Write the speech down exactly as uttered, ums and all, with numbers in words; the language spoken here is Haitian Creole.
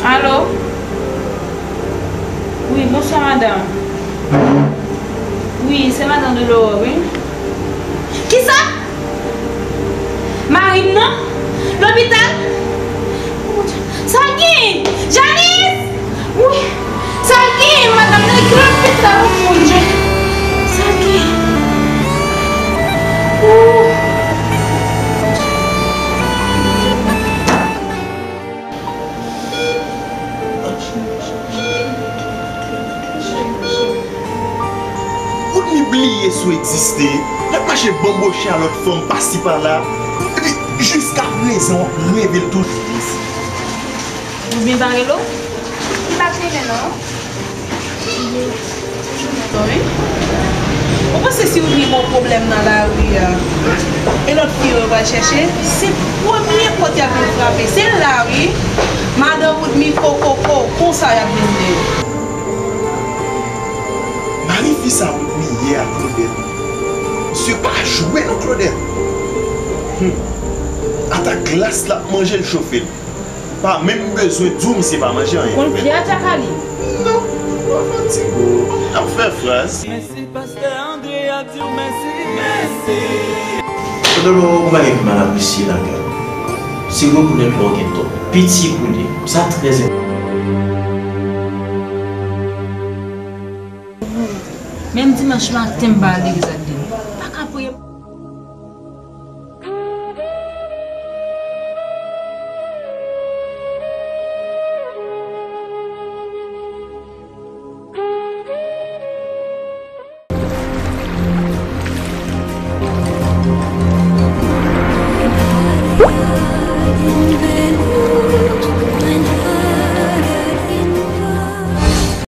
Alo? Wi, bonswa, madanm. Wi, se madanm Dolores, wi. Kisa? Mari m nan? Lopital? Sa gen? Janice! Wi, sa gen, madanm nan ki lopital, o Bondye. Sa gen? Ooh. Woodmy bliye si w egziste, l ap mache banboche a lòt fanm pasi pala, epi jiska prezan w ap reve l toujou. Ou byen bare l o? Li pa t renmen non. Wi. Ou panse si Woodmy gen yon pwoblèm nan lari a, e lòt fi yo pral chèche, se premye pòt y ap vin frape, se la wi. Madan Woodmy kokoko, konsa y ap vin de. Mari fi sa Woodmy ye a Claudette. Misye pa jwe non Claudette. Hmm. Ata glas l ap manje l chofe l. Pa menm bezwen di w misye pa manje anyen. Konn fè a Jakali? Non, pa fatige w. N ap fè fraz. Mèsi, pastè André a di w mèsi. Mèsi. Tonton Loro, ou pa gen pi mal apresye lakay ou. Se gwo pou nèg la ou gen tò. Piti pou li. Sa trè enpòtan. Menm dimanch maten m pa al legliz ak Deni. Pa ka priye.